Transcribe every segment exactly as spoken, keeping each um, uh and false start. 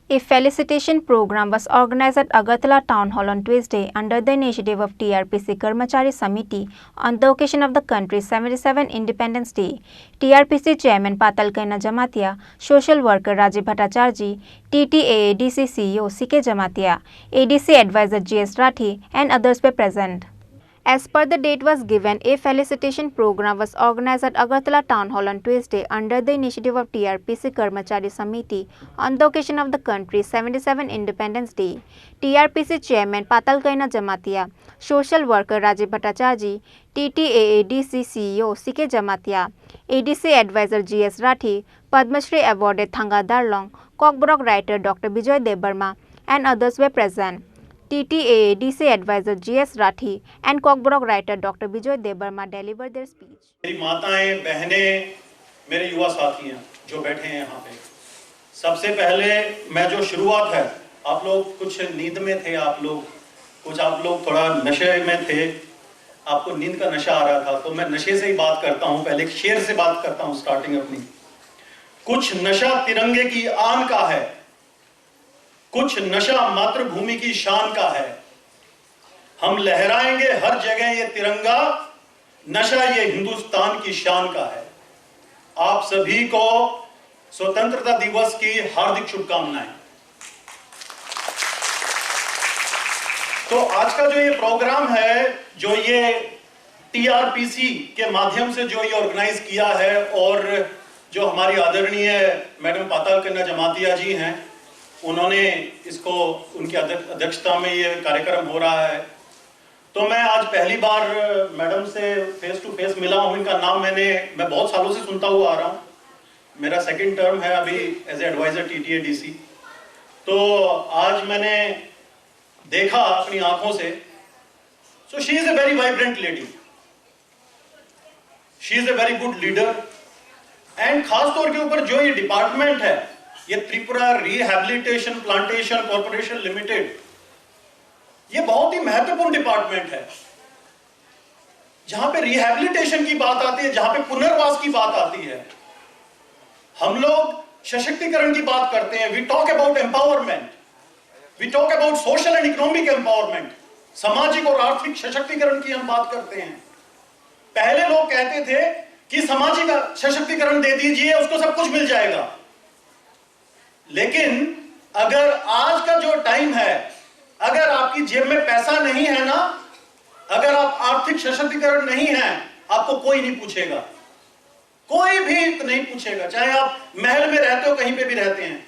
A felicitation program was organized at Agartala Town Hall on Tuesday under the initiative of T R P C Karmachari Samiti on the occasion of the country's seventy-seventh Independence Day. T R P C Chairman Patal Kaina Jamatia, social worker Rajiv Bhattacharjee, T T A A D C C E O C K Jamatia, A D C Advisor G S Rathi, and others were present. As per the date was given, a felicitation program was organized at Agartala Town Hall on Tuesday under the initiative of T R P C Karmachari Samiti on the occasion of the country's seventy-seventh Independence Day. T R P C Chairman Patal Kaina Jamatia, social worker Rajiv Bhattacharjee, T T A A D C C E O C K Jamatia, A D C Advisor G S Rathi, Padma Shri awarded Thanga Darlong, Kokborok writer Doctor Bijoy Debbarma, and others were present. T T A A D C Advisor G S Rathi and Kokborok writer Doctor Bijoy Debbarma delivered their speech. मेरी माताएं, बहनें, मेरे युवा साथी हैं जो बैठे हैं यहाँ पे। सबसे पहले मैं जो शुरुआत है, आप लोग कुछ नींद में थे, आप लोग कुछ आप लोग थोड़ा नशे में थे, आपको नींद का नशा आ रहा था, तो मैं नशे से ही बात करता हूँ। पहले एक शेर से बात करता हूँ स्टार्टिंग अपनी। कुछ नशा तिरंगे की आन का है, कुछ नशा मातृभूमि की शान का है। हम लहराएंगे हर जगह ये तिरंगा, नशा ये हिंदुस्तान की शान का है। आप सभी को स्वतंत्रता दिवस की हार्दिक शुभकामनाएं। तो आज का जो ये प्रोग्राम है, जो ये टीआरपीसी के माध्यम से जो ये ऑर्गेनाइज किया है और जो हमारी आदरणीय मैडम पाताल कन्या जमातिया जी हैं, उन्होंने इसको, उनकी अध्यक्ष-, अध्यक्षता में ये कार्यक्रम हो रहा है। तो मैं आज पहली बार मैडम से फेस टू फेस मिला हूँ। इनका नाम मैंने, मैं बहुत सालों से सुनता हुआ आ रहा हूँ। मेरा सेकंड टर्म है अभी एज ए एडवाइजर टीटीएडीसी। तो आज मैंने देखा अपनी आंखों से। So she is a very vibrant lady, she is a very good leader। And खास तौर के ऊपर जो ये डिपार्टमेंट है, ये Tripura rehabilitation plantation corporation limited, ये बहुत ही महत्वपूर्ण डिपार्टमेंट है। जहां पे रिहैबिलिटेशन की बात आती है, जहां पे पुनर्वास की बात आती है, हम लोग सशक्तिकरण की बात करते हैं। We talk about empowerment, we talk about social and economic empowerment। सामाजिक और आर्थिक सशक्तिकरण की हम बात करते हैं। पहले लोग कहते थे कि सामाजिक सशक्तिकरण दे दीजिए, उसको सब कुछ मिल जाएगा। लेकिन अगर आज का जो टाइम है, अगर आपकी जेब में पैसा नहीं है ना, अगर आप आर्थिक सशक्तिकरण नहीं है, आपको कोई नहीं पूछेगा, कोई भी नहीं पूछेगा, चाहे आप महल में रहते हो, कहीं पे भी रहते हैं।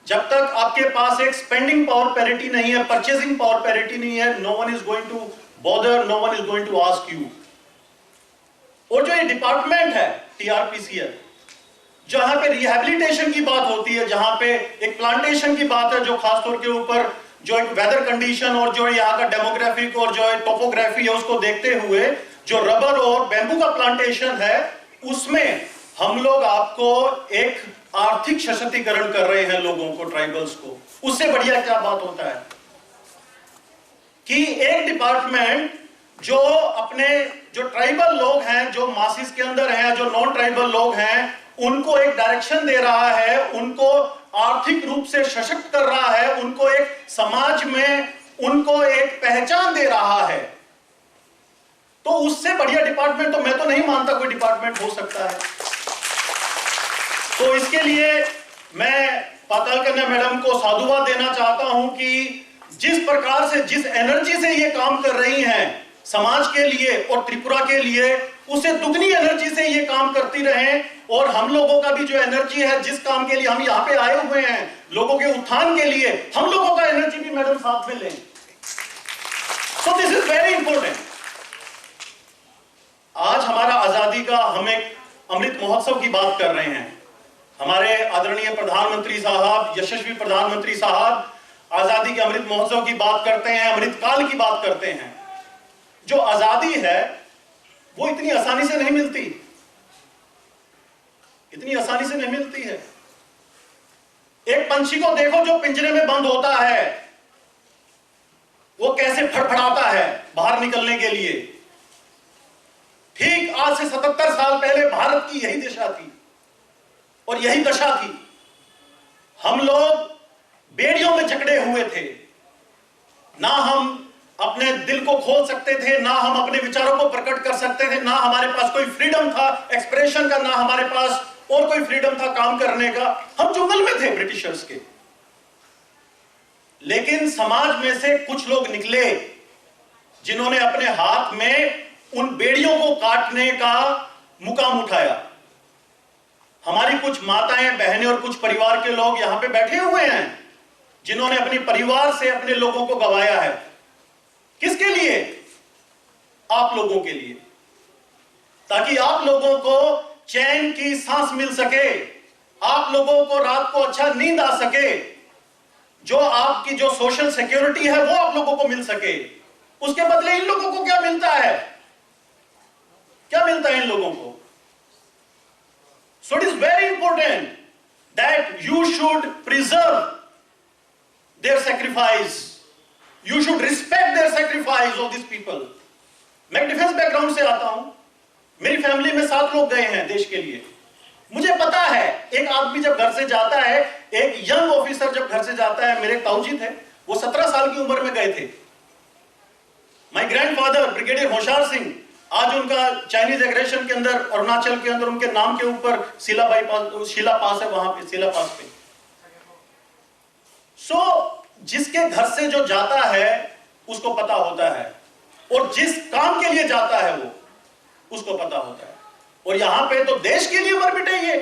जब तक आपके पास एक स्पेंडिंग पावर पैरिटी नहीं है, परचेसिंग पावर पैरिटी नहीं है, no one is going to bother, no one is going to ask you। और जो ये डिपार्टमेंट है टीआरपीसीएल, जहाँ पे रिहैबिलिटेशन की बात होती है, जहाँ पे एक प्लांटेशन की बात है, जो खास तौर के ऊपर जो एक वेदर कंडीशन और जो यहाँ का डेमोग्राफिक और जो टोपोग्राफी है, उसको देखते हुए जो रबर और बैम्बू का प्लांटेशन है, उसमें हम लोग आपको एक आर्थिक सशक्तिकरण कर रहे हैं लोगों को, ट्राइबल्स को। उससे बढ़िया क्या बात होता है कि एक डिपार्टमेंट जो अपने, जो ट्राइबल लोग हैं, जो मासिस के अंदर हैं, जो नॉन ट्राइबल लोग हैं, उनको एक डायरेक्शन दे रहा है, उनको आर्थिक रूप से सशक्त कर रहा है, उनको एक समाज में उनको एक पहचान दे रहा है। तो उससे बढ़िया डिपार्टमेंट तो मैं तो नहीं मानता कोई डिपार्टमेंट हो सकता है। तो इसके लिए मैं पाताल कन्या मैडम को साधुवाद देना चाहता हूं कि जिस प्रकार से, जिस एनर्जी से ये काम कर रही हैं समाज के लिए और त्रिपुरा के लिए, उससे दुगनी एनर्जी से ये काम करती रहें। और हम लोगों का भी जो एनर्जी है, जिस काम के लिए हम यहाँ पे आए हुए हैं, लोगों के उत्थान के लिए, हम लोगों का एनर्जी भी मैडम साथ में लें। So this is very important। आज हमारा आजादी का हम एक अमृत महोत्सव की बात कर रहे हैं। हमारे आदरणीय प्रधानमंत्री साहब, यशस्वी प्रधानमंत्री साहब आजादी के अमृत महोत्सव की बात करते हैं, अमृत काल की बात करते हैं। जो आजादी है, वो इतनी आसानी से नहीं मिलती, इतनी आसानी से नहीं मिलती है। एक पंछी को देखो जो पिंजरे में बंद होता है, वो कैसे फड़फड़ाता है बाहर निकलने के लिए। ठीक आज से सतहत्तर साल पहले भारत की यही दिशा थी और यही दशा थी। हम हम लोग बेड़ियों में जकड़े हुए थे, ना हम अपने दिल को खोल सकते थे, ना हम अपने विचारों को प्रकट कर सकते थे, ना हमारे पास कोई फ्रीडम था एक्सप्रेशन का, ना हमारे पास और कोई फ्रीडम था काम करने का। हम जंगल में थे ब्रिटिशर्स के। लेकिन समाज में से कुछ लोग निकले जिन्होंने अपने हाथ में उन बेड़ियों को काटने का मुकाम उठाया। हमारी कुछ माताएं, बहनें और कुछ परिवार के लोग यहाँ पे बैठे हुए हैं जिन्होंने अपने परिवार से अपने लोगों को गंवाया है। किसके लिए? आप लोगों के लिए, ताकि आप लोगों को चैन की सांस मिल सके, आप लोगों को रात को अच्छा नींद आ सके, जो आपकी जो सोशल सिक्योरिटी है वो आप लोगों को मिल सके। उसके बदले इन लोगों को क्या मिलता है? क्या मिलता है इन लोगों को? So it is very important that you should preserve their sacrifice, you should respect their sacrifice of these people. मैं डिफेंस बैकग्राउंड से आता हूं, मेरी फैमिली में सात लोग गए हैं देश के लिए। मुझे पता है, एक आदमी जब घर से जाता है, एक यंग ऑफिसर जब घर से जाता है, मेरे ताऊजी थे, वो सत्रह साल की उम्र में गए थे। माय ग्रैंडफादर ब्रिगेडियर होशियार सिंह, आज उनका चाइनीज एग्रेशन के अंदर, अरुणाचल के अंदर उनके नाम के ऊपर शिला बाईपास, शिला पास है, वहां पे शिला पास पे। सो जिसके घर से जो जाता है उसको पता होता है, और जिस काम के लिए जाता है वो, उसको पता होता है। और यहाँ पे तो देश के लिए मर मिटे ये।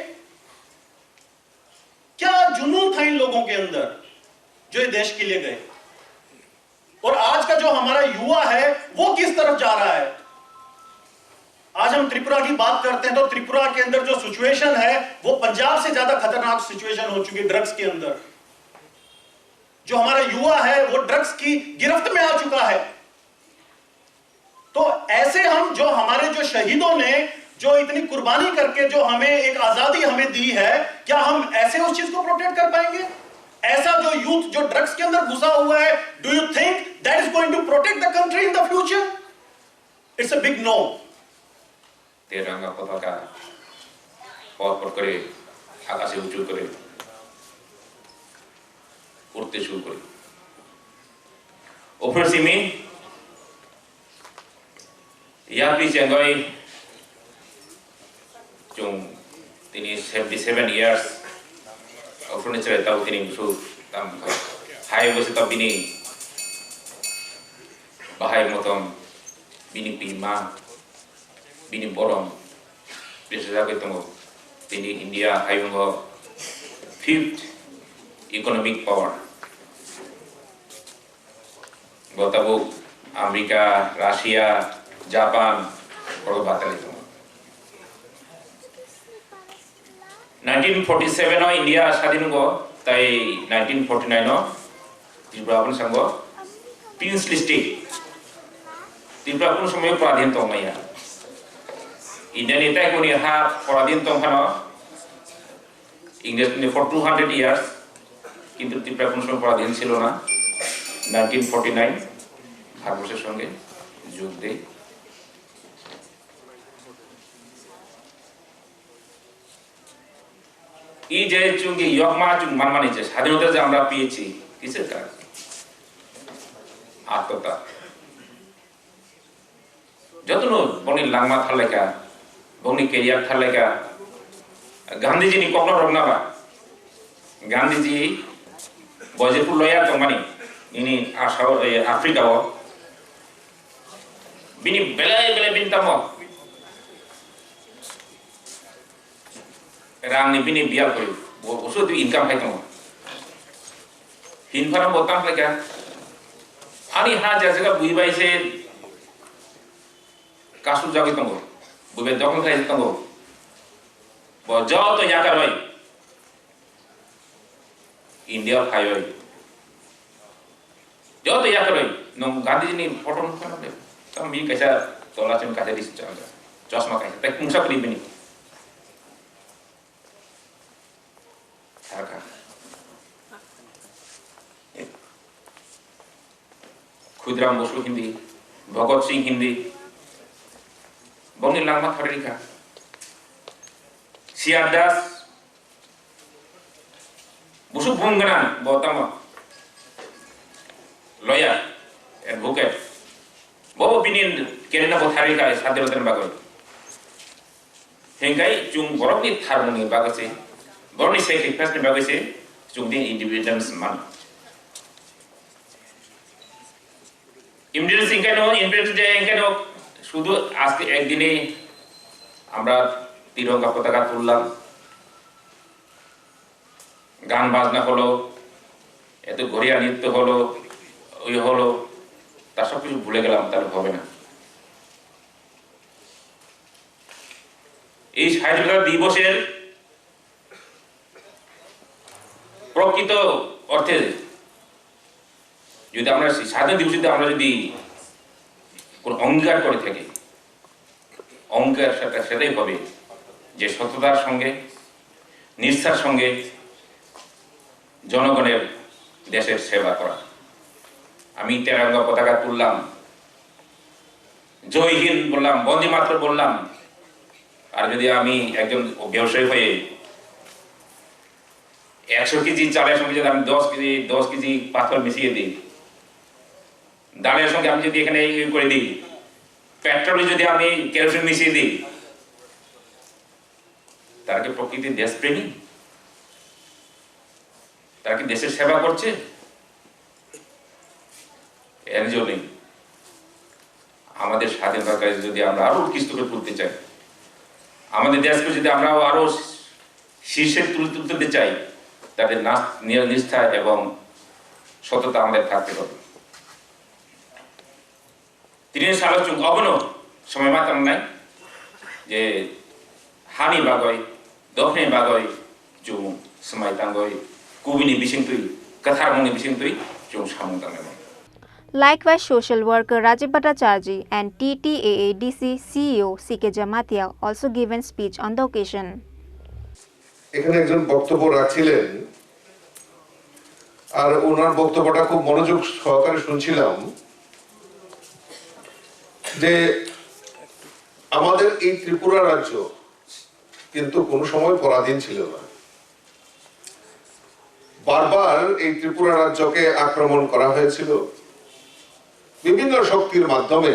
क्या जुनून था इन लोगों के अंदर जो ये देश के लिए गए? और आज का जो हमारा युवा है वो किस तरफ जा रहा है? आज हम त्रिपुरा की बात करते हैं तो त्रिपुरा के अंदर जो सिचुएशन है वो पंजाब से ज्यादा खतरनाक सिचुएशन हो चुकी है ड्रग्स के अंदर। जो हमारा युवा है वो ड्रग्स की गिरफ्त में आ चुका है। तो ऐसे हम, जो हमारे जो शहीदों ने जो इतनी कुर्बानी करके जो हमें एक आजादी हमें दी है, क्या हम ऐसे उस चीज को प्रोटेक्ट कर पाएंगे? ऐसा जो यूथ जो ड्रग्स के अंदर घुसा हुआ है, do you think that is going to protect the country in the future? It's a big no. তেরঙ্গা পতাকা পর পর করে আকাশে উঁচু করে উঠতে শুরু করে। Ophir simi yapri chengoi chung tini seventy seven years ophirni chwrai tau tini busu tam hai bose tau bini bahai motom bini pima bini borom bisajagwi tongo. Tini India hayungo fifth economic power. Bo tabuk America, Russia, Japan, oro batalwi tongo. Nineteen forty seven o India sadin wngo, tai nineteen forty nine o Tripura abono sango princely state. Tripura kunu somoyo poradhin tongmaya. India ni tai kuni ha poradhin tongphano English ni for two hundred years, kintu Tripura kono somoy poradhin chilo na. Nineteen forty nine Bharatborsher songe jug dei. I je chungi yokma chung manmani je sadhinota je amra peyechi, kisir karon? Atmahotya. Jotono bongni langma tharlaikha, bongni career tharlaikha. Gandhiji ni kokno rwkna ba? Gandhiji bo jephru loya tongmani, nini Assam, eh, Africa o. Bini belai belai bini tamo rangni bini biyal kori, bo, bo sudu income hai tongo. Hinphano bo tang khlaikha. Ani ha jaga bui bai se kasuk jagwi tongo. Bui bai dokhol khlai tongo. Bo joto yakarwi India phaiwi. Joto yakarwi nwng Gandhiji ni photo nukha nukha. Tamo bini kaisa tola chini kaisa ris chosma kaisa. Tai mungsa kwrwi bini. Sakha. Khudram Bosu hindi, Bhagat Singh hindi. Bongni langma thari kha. C R Das, bo Subung gwnang bo tamo lawyer, advocate, bo opinion kenna bo tharwi kai sadhilotani bagwi. Hingkai chwng borokni tharmungni bagwi se, borokni sacrifice ni bagwi se chwng din independence man. Independence hingkai no, independence day hingkai no, শুধু আজকে একদিনে আমরা তিরঙ্গা পতাকা তুললাম, গান বাজনা হলো, এত ঘড়িয়া নৃত্য হলো, ওই হলো, তা সব কিছু ভুলে গেলাম, তাহলে হবে না। এই স্বাধীনতা দিবসের প্রকৃত অর্থে যদি আমরা সেই স্বাধীন দিবস যদি আমরা যদি কোনো অঙ্গীকার করে থাকি, অঙ্গীকার সেটা সেটাই হবে যে সততার সঙ্গে, নিষ্ঠার সঙ্গে জনগণের, দেশের সেবা করা। আমি তেরঙ্গা পতাকা তুললাম, জয় হিন্দ বললাম, বন্দে মাতরম বললাম, আর যদি আমি একজন ব্যবসায়ী হয়ে একশো কেজি চালের সঙ্গে যদি আমি দশ কেজি দশ কেজি পাথর মিশিয়ে দিই, ডালের সঙ্গে আমি যদি এখানে ইয়ে করে দিই, পেট্রোলে যদি আমি কেরোসিন মিশিয়ে দিই, তারা কি প্রকৃতির দেশপ্রেমী? তারা কি দেশের সেবা করছে? এর জন্যই আমাদের স্বাধীনতার কাজে যদি আমরা আরো উৎকৃষ্ট করে তুলতে চাই, আমাদের দেশকে যদি আমরা আরো শীর্ষে তুলে তুলতে চাই, তাদের নাস-, নিষ্ঠা এবং সততা আমাদের থাকতে হবে। Tini salo chwng obono swmai ma tangnai je hani bagwi, dophani bagwi chwng swmai tangwi, kubuni bisingtwi, kwtharmungni bisingtwi chwng samung tangnai. Likewise, social worker Rajiv Bhattacharjee and T T A A D C C E O C K Jamatia also given speech on the occasion. এখানে একজন বক্তব্য রাখছিলেন, আর ওনার বক্তব্যটা খুব মনোযোগ সহকারে শুনছিলাম যে আমাদের এই ত্রিপুরা রাজ্য কিন্তু কোনো সময় পরাধীন ছিল না। বারবার এই ত্রিপুরা রাজ্যকে আক্রমণ করা হয়েছিল বিভিন্ন শক্তির মাধ্যমে।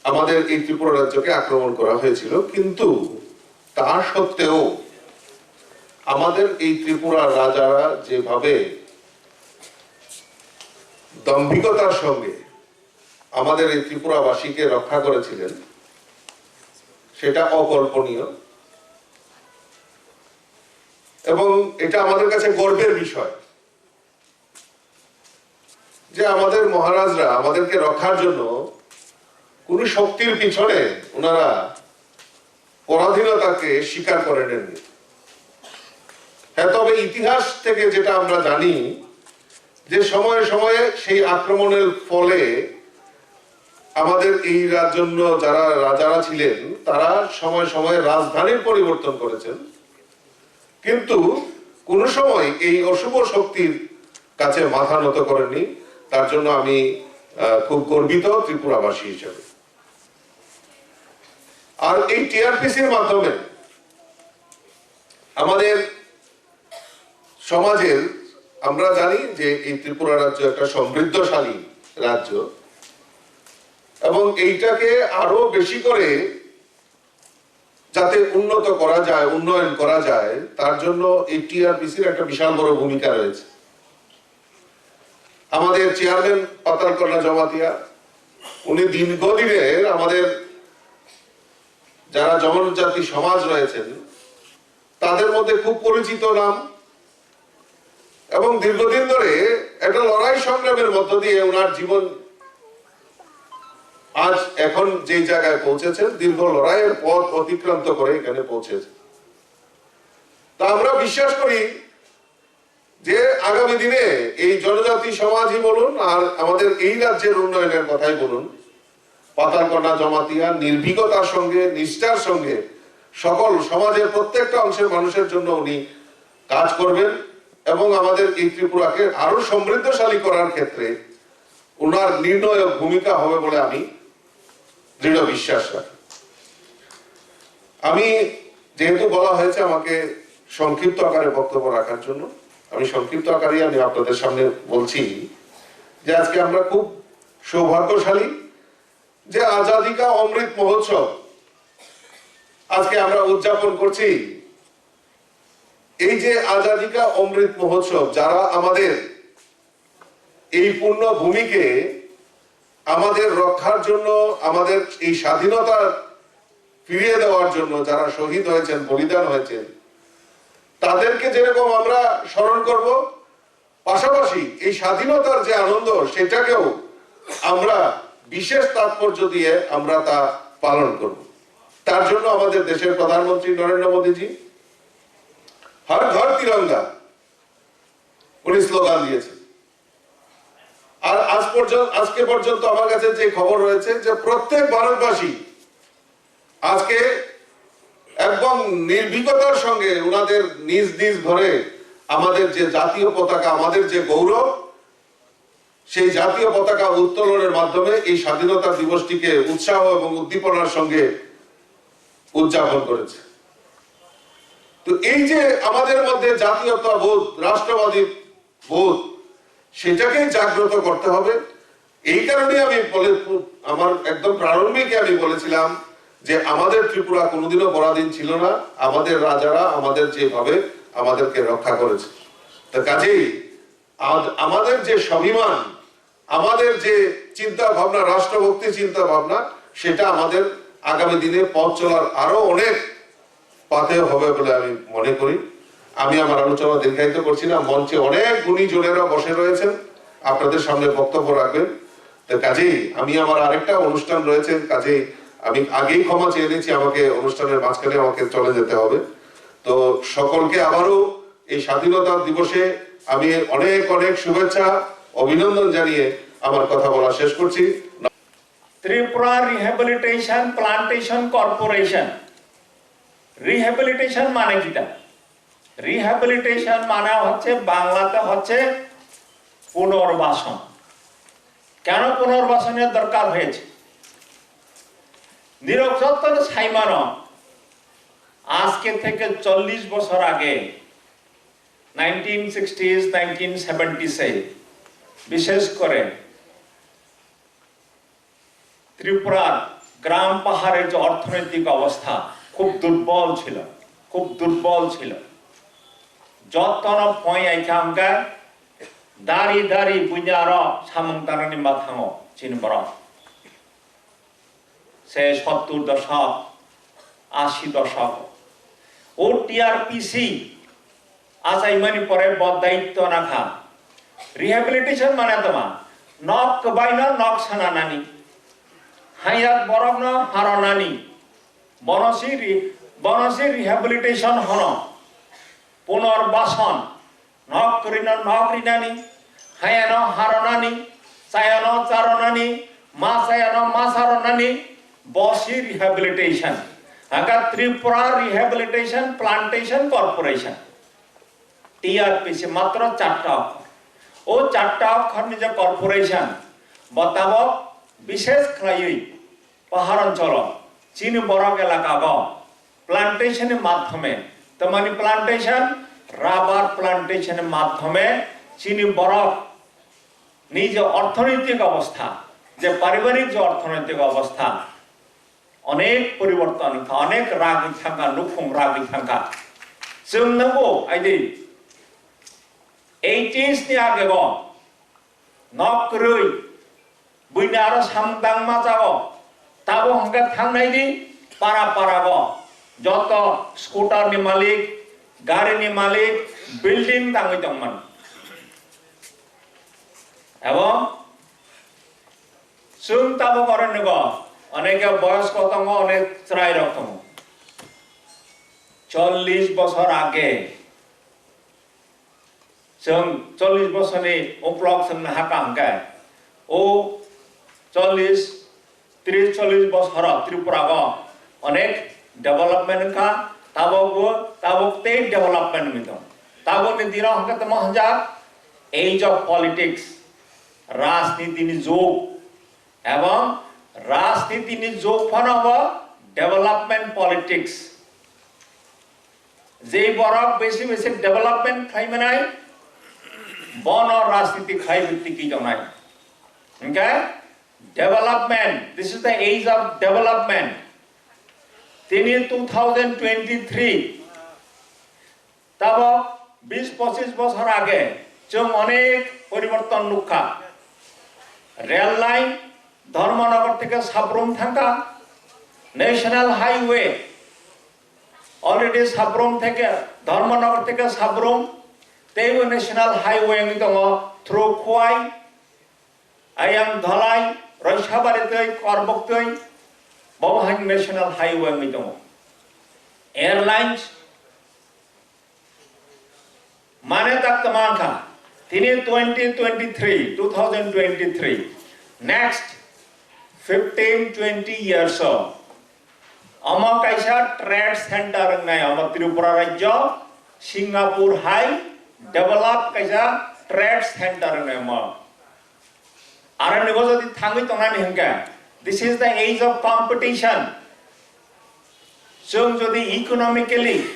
আমাদের এই ত্রিপুরা রাজ্যকে আক্রমণ করা হয়েছিল, কিন্তু তা সত্ত্বেও আমাদের এই ত্রিপুরা রাজারা যেভাবে দাম্ভিকতার সঙ্গে আমাদের এই ত্রিপুরাবাসীকে রক্ষা করেছিলেন, সেটা অকল্পনীয়। এবং এটা আমাদের কাছে গর্বের বিষয় যে আমাদের মহারাজরা আমাদেরকে রক্ষার জন্য কোনো শক্তির পিছনে ওনারা পরাধীনতাকে স্বীকার করে নেননি। হ্যাঁ, তবে ইতিহাস থেকে যেটা আমরা জানি যে সময়ে সময়ে সেই আক্রমণের ফলে আমাদের এই রাজন্য যারা রাজারা ছিলেন, তারা সময় সময়ে রাজধানীর পরিবর্তন করেছেন, কিন্তু কোনো সময় এই অশুভ শক্তির কাছে মাথা নত করেননি। তার জন্য আমি, আহ, খুব গর্বিত ত্রিপুরাবাসী হিসেবে। আর এই টিআরপিসির মাধ্যমে আমাদের সমাজের, আমরা জানি যে এই ত্রিপুরা রাজ্য একটা সমৃদ্ধশালী রাজ্য, এবং এইটাকে আরো বেশি করে যাতে উন্নত করা যায়, উন্নয়ন করা যায়, তার জন্য এই টিআরপিসির একটা বিশাল বড় ভূমিকা রয়েছে। আমাদের চেয়ারম্যান পাতালকন্যা জমাতিয়া, উনি দীর্ঘদিনের আমাদের যারা জনজাতি সমাজ রয়েছেন, তাদের মধ্যে খুব পরিচিত নাম, এবং দীর্ঘদিন ধরে একটা লড়াই সংগ্রামের মধ্য দিয়ে ওনার জীবন আজ এখন যেই জায়গায় পৌঁছেছেন, দীর্ঘ লড়াইয়ের পথ অতিক্রান্ত করে এখানে পৌঁছেছেন। তা আমরা বিশ্বাস করি যে আগামী দিনে এই জনজাতি সমাজই বলুন আর আমাদের এই রাজ্যের উন্নয়নের কথাই বলুন, পাতালকন্যা জমাতিয়া নির্ভীকতার সঙ্গে, নিষ্ঠার সঙ্গে সকল সমাজের প্রত্যেকটা অংশের মানুষের জন্য উনি কাজ করবেন এবং আমাদের এই ত্রিপুরাকে আরো সমৃদ্ধশালী করার ক্ষেত্রে ওনার নির্ণায়ক ভূমিকা হবে বলে আমি দৃঢ় বিশ্বাস রাখি। আমি, যেহেতু বলা হয়েছে আমাকে সংক্ষিপ্ত আকারে বক্তব্য রাখার জন্য। আমি সংক্ষিপ্ত আকারেই আমি আপনাদের সামনে বলছি যে আজকে আমরা খুব সৌভাগ্যশালী যে আজাদি কা অমৃত মহোৎসব আজকে আমরা উদযাপন করছি। এই যে আজাদি কা অমৃত মহোৎসব, যারা আমাদের এই পুণ্য ভূমিকে আমাদের রক্ষার জন্য, আমাদের এই স্বাধীনতা ফিরিয়ে দেওয়ার জন্য যারা শহীদ হয়েছেন, বলিদান হয়েছেন, তাদেরকে যেরকম আমরা স্মরণ করব, পাশাপাশি এই স্বাধীনতার যে আনন্দ, সেটাকেও আমরা বিশেষ তাৎপর্য দিয়ে আমরা তা পালন করব। তার জন্য আমাদের দেশের প্রধানমন্ত্রী নরেন্দ্র মোদীজি হর ঘর তিরঙ্গা উনি স্লোগান দিয়েছেন। আর আজ পর্যন্ত, আজকে পর্যন্ত আমার কাছে যে খবর রয়েছে যে প্রত্যেক ভারতবাসী আজকে একদম নির্ভীকতার সঙ্গে ওনাদের নিজ নিজ ঘরে আমাদের যে জাতীয় পতাকা, আমাদের যে গৌরব, সেই জাতীয় পতাকা উত্তোলনের মাধ্যমে এই স্বাধীনতা দিবসটিকে উৎসাহ এবং উদ্দীপনার সঙ্গে উদযাপন করেছে। তো এই যে আমাদের মধ্যে জাতীয়তাবোধ, রাষ্ট্রবাদী বোধ, সেটাকেই জাগ্রত করতে হবে। এই কারণে আমি বলে, আমার একদম প্রারম্ভিকে আমি বলেছিলাম যে আমাদের ত্রিপুরা কোনোদিনও পরাধীন ছিল না। আমাদের রাজারা আমাদের যেভাবে আমাদেরকে রক্ষা করেছে। তো কাজেই আজ আমাদের যে স্বাভিমান, আমাদের যে চিন্তা ভাবনা, রাষ্ট্রভক্তি চিন্তা ভাবনা, সেটা আমাদের আগামী দিনে পথ চলার আরো অনেক পাথেয় হবে বলে আমি মনে করি। আমি আমার আলোচনা দীর্ঘায়িত করছি না। মঞ্চে অনেক গুণী জনেরা বসে রয়েছেন, আপনাদের সামনে বক্তব্য রাখবেন। তো কাজেই আমি আমার আরেকটা অনুষ্ঠান রয়েছে, কাজেই আমি আগেই ক্ষমা চেয়ে নিচ্ছি, আমাকে অনুষ্ঠানের মাঝখানে আমাকে চলে যেতে হবে। তো সকলকে আবারও এই স্বাধীনতা দিবসে আমি অনেক অনেক শুভেচ্ছা, অভিনন্দন জানিয়ে আমার কথা বলা শেষ করছি। Tripura Rehabilitation Plantation Corporation, rehabilitation মানে কিতা? রিহ্যাবিলিটেশন মানে হচ্ছে, বাংলাতে হচ্ছে পুনর্বাসন। কেন পুনর্বাসনের দরকার হয়েছে? নিরক্ষত্র সাইমানো আজকে থেকে চল্লিশ বছর আগে, নাইনটিন সিক্সটিজ, নাইনটিন সেভেন্টিজে বিশেষ করে ত্রিপুরার গ্রাম পাহাড়ের যে অর্থনৈতিক অবস্থা খুব দুর্বল ছিল, খুব দুর্বল ছিল। যতন ফয় আইখামগায় দাঁড়ি দাঁড়ি বুঝে আরো সামং তানানি মাথাঙো চিনি বড়। সে সত্তর দশক, আশি দশক। ও টিআরপিসি আচাইমানি পরে বদায়িত্ব নাখা। রিহ্যাবিলিটেশন মানে তোমা nok kwbaino nok sananani, hayat borokno haronani, bono si ri-, bono si rehabilitation hono, punorbason. Nok kwrwino nok rinani, hayano haronani, chayano charonani, ma chayano ma charonani, bosi rehabilitation. Haka Tripura Rehabilitation Plantation Corporation, T R P C, matro charta okhor. O charta okhorni je corporation, bo tabok bishesh khlaiwi pahar oncholo chini borok elakago plantation ni madhyome, tamani plantation, rubber plantation ni madhyome chini borok ni je orthonoitik obostha, je paribarik je orthonoitik obostha, onek poriborton wngkha, onek ragwi thangkha, nukhung ragwi thangkha. Chwng nangbo, aidi, eighties ni agego nok kwrwi, buini aro samung tangma chago. Tabuk hwnkhe thangnai di, para para go joto scooter ni malik, gari ni malik, building tangwi tongmani. Ebong chwng tabuk oro nugo, oneke boyosko tongo, onek chwrairok tongo. Chollish bosor age, chwng chollish bosorni uklok chwngno haka hwnkhe, o chollish, trish chollish bosoro Tripura o onek development wngkha, tabukbo, tabuk tei development wngwi tongo. Tabukni dino hwnkhe tamo hwnjak age of politics, rajnitini jug, ebong rajnitini jug phano bo development politics. Je borok besi besi development khlai manai, bono rajniti khlai bwtwi ki tongnai. Hingkhe development, this is the age of development. Tini two thousand twenty-three, tabok bis pochis bochor age chwng onek poriborton nukha. Rail line Dharmanagar theke Sabrum thangkha, National Highway already Sabrum theke, Dharmanagar theke Sabrum, teibo National Highway wngwi tongo through Khowai, Ayang Dhalai, Roisabari twi, Korbok twi, bo hai National Highway wngwi tongo. Airlines mane tak tama wngkha. Tini twenty twenty-three, two thousand twenty-three, next fifteen twenty years o omo kaisa trade center wngnai, omo Tripura rajyo Singapore hai develop kaisa trade center wngnai omo. Aro nigo jodi thangwi tongnani hwnkhe, this is the age of competition. Chwng jodi economically,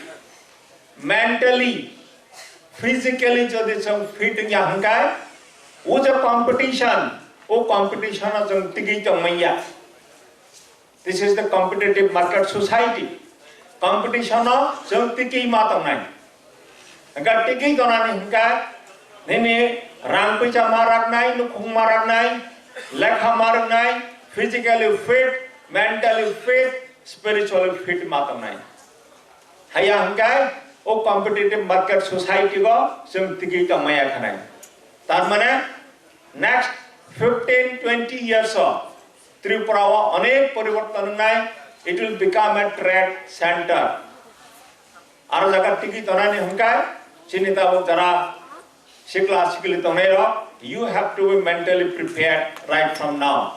mentally, physically jodi chwng fit wngya hwnkhe, o je competition, o competition o chwng tigwi tongmanya. This is the competitive market society. Competition o chwng tikwi ma tongnai. Hingkhe tikwi tongnani hingkhe nini rang puisa ma raknai, nukhung ma raknai, lekha ma rwngnai, physically fit, mentally fit, spiritually fit ma tongnai. Haya hingkhe o competitive market society o chwng tikwi tongmaya khanai. Tar mane next fifteen twenty years o Tripura o onek poriborton wngnai, it will become a trade center. Aro jaga tiki tonani hwnkhe chini tabuk jara sikla sikli tongnai rok, you have to be mentally prepared right from now.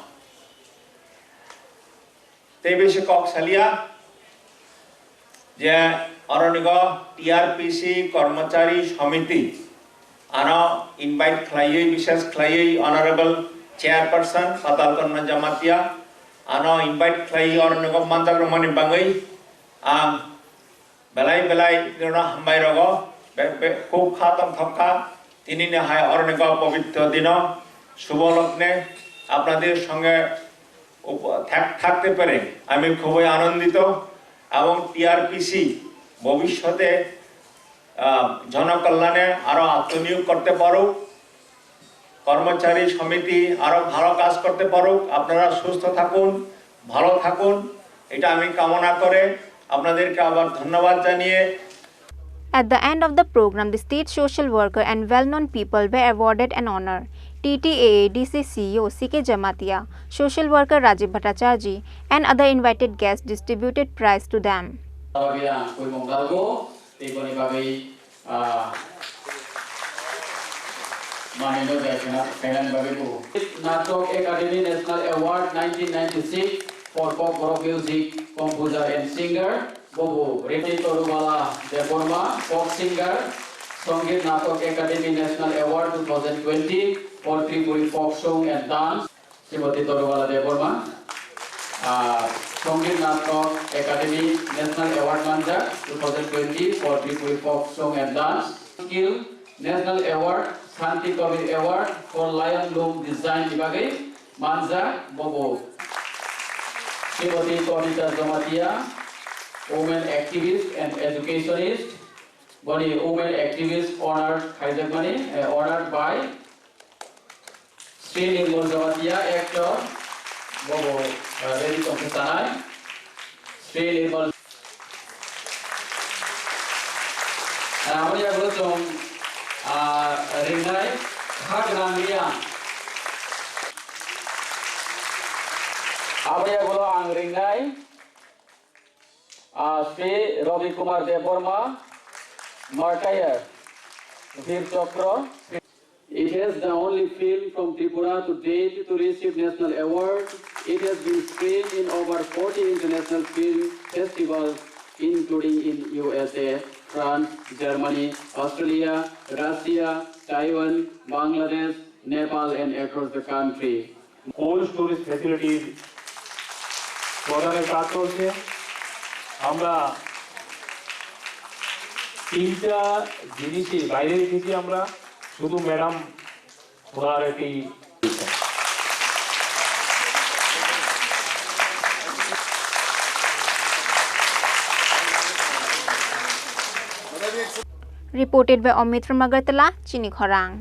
Tei bisi kok salia je oro nigo T R P C Kormachari Samiti ano invite khlaiwi, bises khlaiwi Honorable Chairperson Patal Kanna Jamatia ano invite khlaiwi oro nigo manjak rwmani bangwi ang belai belai nino hambai rogo, be-, be-, khub kha tongthok kha. Tini ni hai oro nigo pobitro dino, শুভ লগ্নে আপনাদের সঙ্গে উপ-, থাক-, থাকতে পেরে আমি খুবই আনন্দিত এবং টিআরপিসি ভবিষ্যতে, আহ, জনকল্যাণে আরো আত্মনিয়োগ করতে পারুক, কর্মচারী সমিতি আরো ভালো কাজ করতে পারুক। আপনারা সুস্থ থাকুন, ভালো থাকুন, এটা আমি কামনা করে আপনাদেরকে আবার ধন্যবাদ জানিয়ে At the end of the program, the state social worker and well-known people were awarded an honor. T T A A D C C E O C K Jamatia, social worker Rajiv Bhattacharjee, and other invited guests distributed prize to them. Bagwi ang kuimung dalgo, tei boni bagwi, ah, manwi no jai khna, khainani bagwi bo. Natok Academy National Award nineteen ninety-six for Kokborok Music Composer and Singer. Bobo Riti Torubala Debbarma, folk singer, Sangeet Natak Academy National Award two thousand twenty for Tripuri folk song and dance. Srimati Torubala Debbarma, ah, Sangeet Natak Academy National Award manjak two thousand twenty for Tripuri folk song and dance. Skill National Award, Shanti Kabir Award for Lion Loom Design ni bagwi manjak bobo. Srimati Kavita Jamatia, women activist and educationist, boni women activist honored khaijakmani, eh, honored by Sri Nirmal Jamatia, actor, bobo, eh, ready tongkhe sanai. Sri Nirmal. Aboni yagulo chwng, ah, ringnai kha gwnang riyang. Aboni yagulo ang ringnai, ah, Sri Ravi Kumar Debbarma, Martyr, Veer Chakra. It is the only film from Tripura to date to receive national award. It has been screened in over forty international film festivals, including in U S A, France, Germany, Australia, Russia, Taiwan, Bangladesh, Nepal, and across the country. Cold storage ফ্যাসিলিটির প্রদানের কাজ চলছে। আমরা তিনটা জিনিসই বাইরে রেখেছি আমরা, শুধু ম্যাডাম ওনার একটি Reported by Omit from Agartala, Chini Khorang.